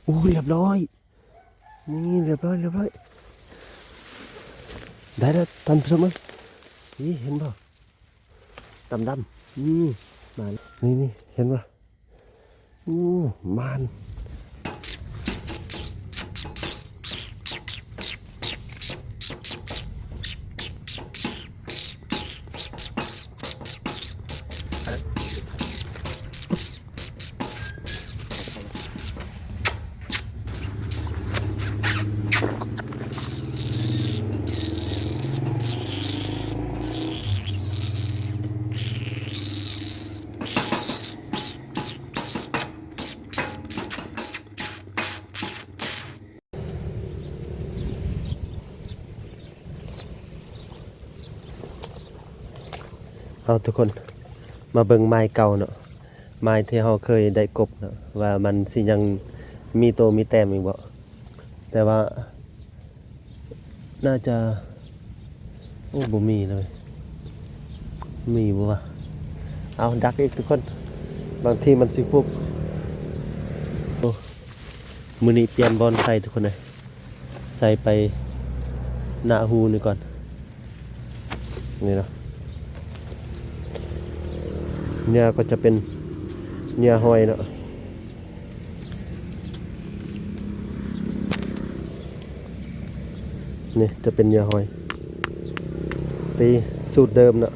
ໂອ້ ຮຽບຮ້ອຍ ນີ້ ຮຽບຮ້ອຍ ຮຽບຮ້ອຍ ໄດ້ແລ້ວທ່ານຜູ້ຊົມເອີຍ. ນີ້ເຫັນບໍ່? ດຳໆ ນີ້ ມາ ນີ້ໆ ເຫັນບໍ່? ໂອ້ ມານ. ເອົາ ທຸກຄົນ ມາເບິ່ງໄມ້ເກົ່າເນາະ, ໄມ້ທີ່ເຮົາເຄີຍໄດ້ກົບເນາະ ວ່າມັນຊິຍັງມີໂຕມີແຕ້ມອີກບໍ່? ແຕ່ວ່າໜ້າຈະ ໂອ້ ບໍ່ມີເລີຍ. ມີບໍ່ວະ? ເອົາ ດັກອີກທຸກຄົນ ບາງທີມັນຊິຟຸກ. ໂອ້ ມື້ນີ້ປ່ຽນບ່ອນໃສ່ທຸກຄົນເອີຍ, ໃສ່ໄປໜ້າຮູນີ້ກ່ອນ. ນີ້ເນາະ ເຫຍື່ອກໍຈະເປັນເຫຍື່ອຫອຍເນາະ. ນີ້ຈະເປັນເຫຍື່ອຫອຍ ຕີສູດເດີມເນາະ.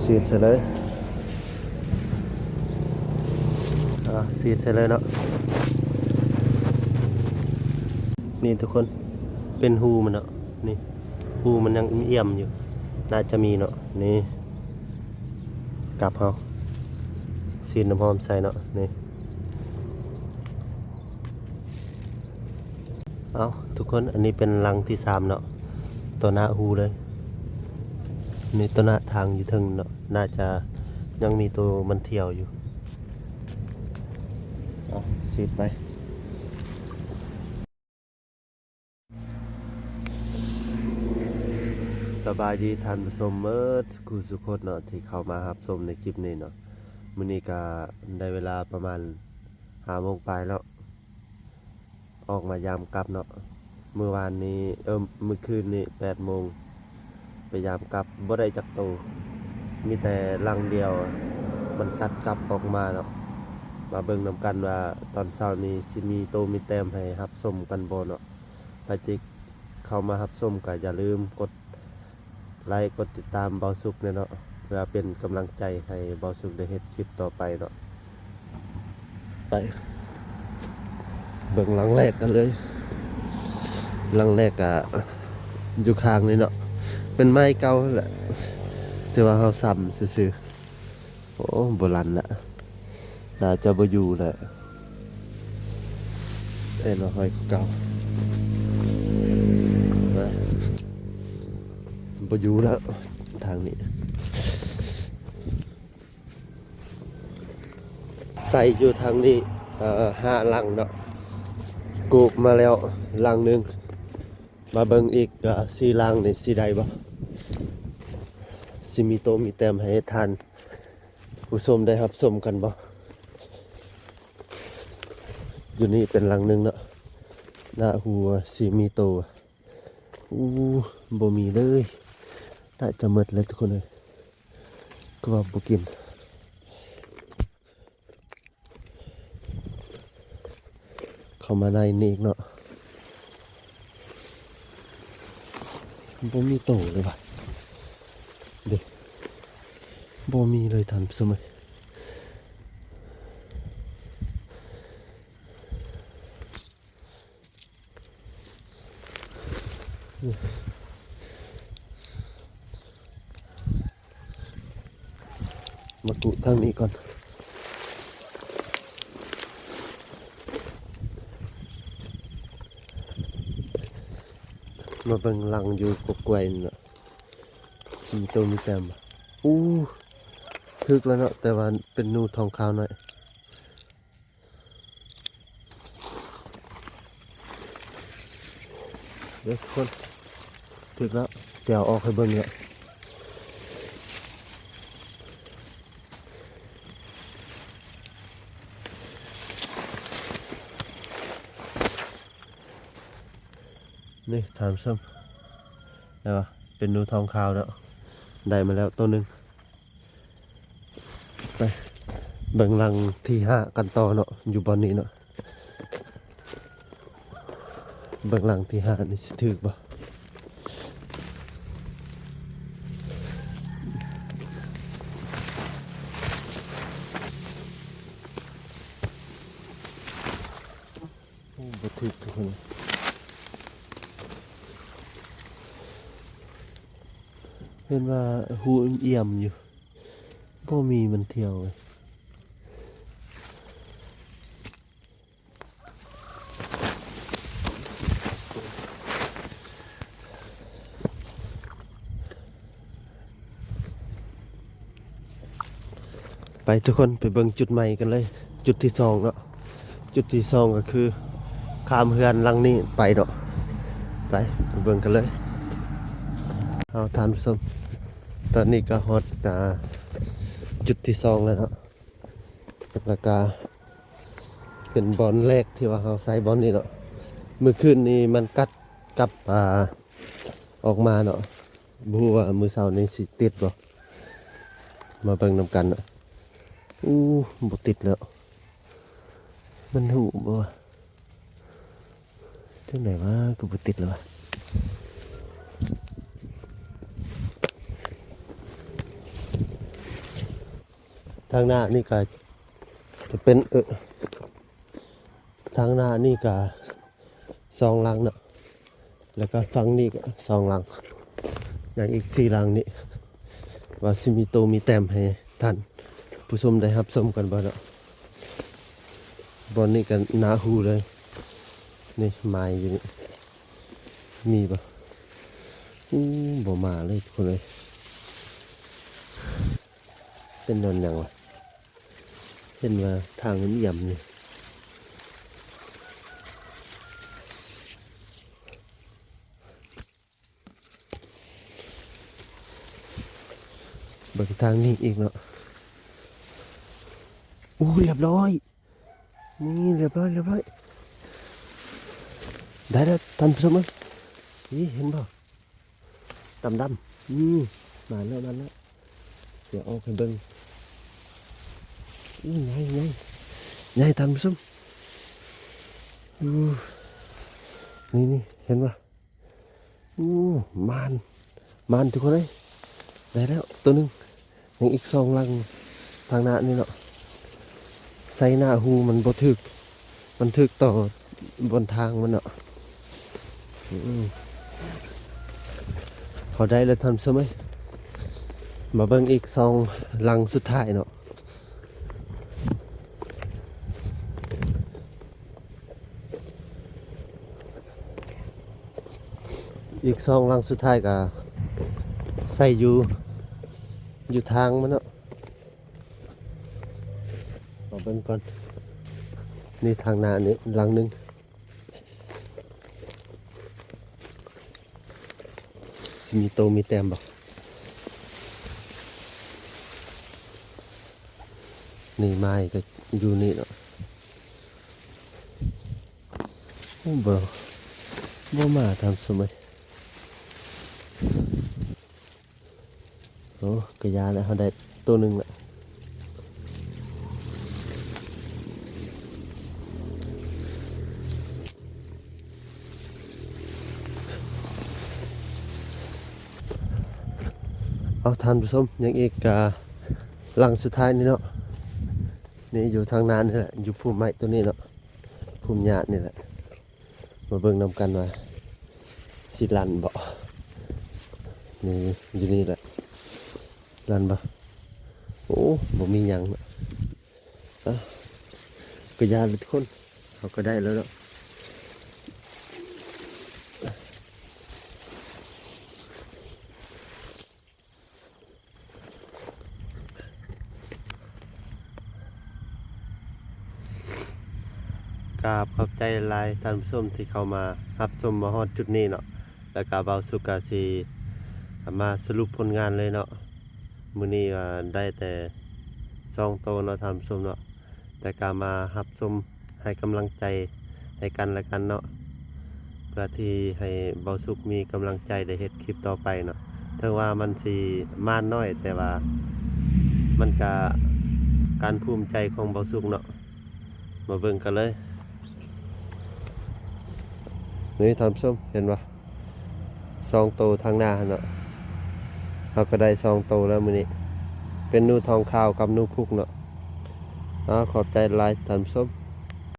ສີດໃສ່ເລີຍ ອ່າ ສີດໃສ່ເລີຍເນາະ. ນີ້ທຸກຄົນ ເປັນຮູມັນເນາະ ນີ້ ຮູມັນຍັງອີ່ມໆຢູ່ ໜ້າຈະມີເນາະ. ນີ້ ກັບເຮົາສີດນ້ຳຫອມໃສ່ເນາະ ນີ້. ເອົາ ທຸກຄົນ ອັນນີ້ເປັນຫຼັງທີສາມເນາະ ຕໍ່ໜ້າຮູເລີຍ. ນີ້ຕໍ່ໜ້າທາງຢູ່ເທິງເນາະ ໜ້າຈະຍັງມີໂຕມັນທ່ຽວຢູ່. ເອົາ ສີດໄປ. ສະບາຍດີທ່ານຜູ້ຊົມເໝິດສູ່ຜູ້ສູ່ຄົນເນາະ ທີ່ເຂົ້າມາຮັບຊົມໃນຄລິບນີ້ເນາະ. ມື້ນີ້ກະໄດ້ເວລາປະມານຫ້າໂມງປາຍແລ້ວ ອອກມາຢາມກັບເນາະ. ມື້ວານນີ້ ເອີ ມື້ຄືນນີ້ແປດໂມງ ໄປຢາມກັບບໍ່ໄດ້ຈັກໂຕ ມີແຕ່ຫຼັງດຽວ ມັນກັດກັບອອກມາເນາະ. ມາເບິ່ງນຳກັນວ່າຕອນເຊົ້ານີ້ຊິມີໂຕມີແຕ້ມໃຫ້ຮັບຊົມກັນບໍ່ເນາະ. ໃຜທີ່ເຂົ້າມາຮັບຊົມກໍຢ່າລືມກົດໄລ ກົດຕິດຕາມເບົາສຸກແດ່ເນາະ ເພື່ອເປັນກຳລັງໃຈໃຫ້ເບົາສຸກໄດ້ເຮັດຄລິບຕໍ່ໄປເນາະ. ໄປເບິ່ງຫຼັງແລກກັນເລີຍ. ຫຼັງແລກກະຢູ່ຂ້າງນີ້ເນາະ ເປັນໄມ້ເກົ່າຫັ້ນແຫຼະ ແຕ່ວ່າເຮົາຊ້ຳຊື່ໆ. ໂອ້ ບໍ່ລັນລະ ໜ້າຈະບໍ່ຢູ່ລະ. ເອີ ເນາະ ຫ້ອຍຄືເກົ່າ ບໍ່ຢູ່ແລ້ວທາງນີ້. ໃສ່ຢູ່ທາງນີ້ ເອີ ຫ້າຫຼັງເນາະ ກູບມາແລ້ວຫຼັງໜຶ່ງ. ມາເບິ່ງອີກ ເອີ ສີ່ຫຼັງນີ້ຊິໄດ້ບໍ່? ຊິມີໂຕມີແຕ້ມໃຫ້ທ່ານຜູ້ຊົມໄດ້ຮັບຊົມກັນບໍ່? ຢູ່ນີ້ເປັນຫຼັງໜຶ່ງເນາະ ໜ້າຮູ້ວ່າຊິມີໂຕ. ອູ້ ບໍ່ມີເລີຍ ໜ້າຈະໝົດແລ້ວທຸກຄົນເອີຍ ຄືວ່າບໍ່ກິນ. ເຂົ້າມາໃນນີ້ອີກເນາະ ບໍ່ມີໂຕເລີຍວ່າ ເດ້ ບໍ່ມີເລີຍທ່ານຜູ້ຊົມເອີຍ. ມາກຸທາງນີ້ກ່ອນ ມາເບິ່ງລັງຢູ່ກົກກ້ວຍນີ້ເນາະ ມີໂຕມີແຕ້ມ. ອູ້ ຖືກແລ້ວເນາະ ແຕ່ວ່າເປັນໜູທອງຂາວນ້ອຍ. ເດີທຸກຄົນ ຖືກແລ້ວ ຊິເອົາອອກໃຫ້ເບິ່ງແລ້ວ. ນີ້ທ່ານຜູ້ຊົມ ໄດ້ປະ ເປັນໜູທອງຂາວເນາະ ໄດ້ມາແລ້ວໂຕໜຶ່ງ. ໄປເບິ່ງຫຼັງທີຫ້າກັນຕໍ່ເນາະ ຢູ່ບ່ອນນີ້ເນາະ ເບິ່ງຫຼັງທີຫ້ານີ້ຊິຖືກບໍ່. ໂອ້ ບໍ່ຖືກທຸກຄົນ ເຫັນວ່າຮູອ້ຽມໆຢູ່ ບໍ່ມີມັນທ່ຽວເລີຍ. ໄປທຸກຄົນ ໄປເບິ່ງຈຸດໃໝ່ກັນເລີຍ ຈຸດທີສອງເນາະ. ຈຸດທີສອງກໍຄືຂ້າມເຮືອນຫຼັງນີ້ໄປເນາະ ໄປ ໄປເບິ່ງກັນເລີຍ. ເອົາ ທ່ານຜູ້ຊົມ ຕອນນີ້ກໍຮອດ ອ່າ ຈຸດທີສອງແລ້ວເນາະ ແລ້ວກະເປັນບ່ອນແລກທີ່ວ່າເຮົາໃຊ້ບ່ອນນີ້ເນາະ. ມື້ຄືນນີ້ມັນກັດກັບ ອ່າ ອອກມາເນາະ ບໍ່ຮູ້ວ່າມື້ເຊົ້ານີ້ຊິຕິດບໍ່ ມາເບິ່ງນຳກັນເນາະ. ອູ້ ບໍ່ຕິດແລ້ວ ມັນຮູ້ບໍ່ວ່າ ຈັ່ງໃດວະ ຄືບໍ່ຕິດລະວະ. ທາງໜ້ານີ້ກະຈະເປັນ ເອີ ທາງໜ້ານີ້ກະສອງຫຼັງເນາະ ແລ້ວກະຝັ່ງນີ້ກະສອງຫຼັງ ຍັງອີກສີ່ຫຼັງນີ້ ວ່າຊິມີໂຕມີແຕ້ມໃຫ້ທ່ານຜູ້ຊົມໄດ້ຮັບຊົມກັນບໍ່ເນາະ. ບ່ອນນີ້ກໍໜ້າຮູ້ເລີຍ ນີ້ໄມ້ຢູ່ນີ້ ມີບໍ່? ອູ້ ບໍ່ມາເລີຍທຸກຄົນເອີຍ ເປັນຍ້ອນຫຍັງວະ? ເຫັນວ່າທາງມັນອຽມຢູ່. ເບິ່ງທາງນີ້ອີກເນາະ. ອູ້ ລຽບຮ້ອຍ ນີ້ ລຽບຮ້ອຍ ລຽບຮ້ອຍ ໄດ້ແລ້ວທ່ານຜູ້ຊົມເອີຍ. ນີ້ເຫັນບໍ່ ດຳໆ ອືມ ມາແລ້ວ ມາແລ້ວ ຊິເອົາອອກໃຫ້ເບິ່ງ. ອູ້ ໃຫຍ່ ໃຫຍ່ ໃຫຍ່ທ່ານຜູ້ຊົມ. ອູ້ ນີ້ ນີ້ ເຫັນບໍ່? ອູ້ ມານ ມານທຸກຄົນເອີຍ ໄດ້ແລ້ວໂຕໜຶ່ງ ຍັງອີກສອງຫຼັງທາງໜ້ານີ້ເນາະ. ໃສ່ໜ້າຮູມັນບໍ່ຖືກ ມັນຖືກຕໍ່ບ່ອນທາງມັນເນາະ. ອືມ ເຮົາໄດ້ແລ້ວທ່ານຜູ້ຊົມເອີຍ ມາເບິ່ງອີກສອງຫຼັງສຸດທ້າຍເນາະ. ອີກສອງຫຼັງສຸດທ້າຍກໍໃສ່ຢູ່ ຢູ່ທາງມັນເນາະ. ເອົາເບິ່ງກ່ອນ ນີ້ທາງໜ້ານີ້ຫຼັງໜຶ່ງ. ມີໂຕມີແຕ້ມບໍ່? ນີ້ໄມ້ກໍຢູ່ນີ້ເນາະ. ໂອ້ ບໍ່ ບໍ່ມາທ່ານຜູ້ຊົມເອີຍ. ໂອ້ ກະຢ່າແຫຼະ ເຮົາໄດ້ໂຕໜຶ່ງລະ. ເອົາ ທ່ານຜູ້ຊົມ ຍັງອີກ ອ່າ ຫຼັງສຸດທ້າຍນີ້ເນາະ. ນີ້ຢູ່ທາງໜ້ານີ້ແຫຼະ ຢູ່ພູມໄມ້ໂຕນີ້ເນາະ ພູມຫຍ້ານີ້ແຫຼະ. ມາເບິ່ງນຳກັນວ່າຊິ ຊິລັ່ນບໍ່? ນີ້ ຢູ່ນີ້ແຫຼະ ລັ່ນບໍ່? ໂອ້ ບໍ່ມີຫຍັງເນາະ. ເອົ້າ ກໍຢ່າເລີຍທຸກຄົນ ເຮົາກໍໄດ້ແລ້ວເນາະ. ກາບຂອບໃຈຫຼາຍໆ ທ່ານຜູ້ຊົມທີ່ເຂົ້າມາຮັບຊົມມາຮອດຈຸດນີ້ເນາະ. ແລ້ວກະບ່າວສຸກກະຊິມາສະຫຼຸບຜົນງານເລີຍເນາະ. ມື້ນີ້ວ່າໄດ້ແຕ່ສອງໂຕເນາະທ່ານຜູ້ຊົມເນາະ, ແຕ່ກະມາຮັບຊົມໃຫ້ກຳລັງໃຈໃຫ້ກັນແລະກັນເນາະ, ເພື່ອທີ່ໃຫ້ບ່າວສຸກມີກຳລັງໃຈໄດ້ເຮັດຄລິບຕໍ່ໄປເນາະ. ເຖິງວ່າມັນຊິມານໜ້ອຍ ແຕ່ວ່າມັນກະການພູມໃຈຂອງບ່າວສຸກເນາະ. ມາເບິ່ງກັນເລີຍ. ນີ້ທ່ານຜູ້ຊົມເຫັນບໍ່? ສອງໂຕທາງໜ້າຫັ້ນເນາະ, ເຮົາກໍໄດ້ສອງໂຕແລ້ວມື້ນີ້ ເປັນໜູທອງຂາວກັບໜູພຸກເນາະ. ເອົາ ຂອບໃຈຫຼາຍທ່ານຜູ້ຊົມ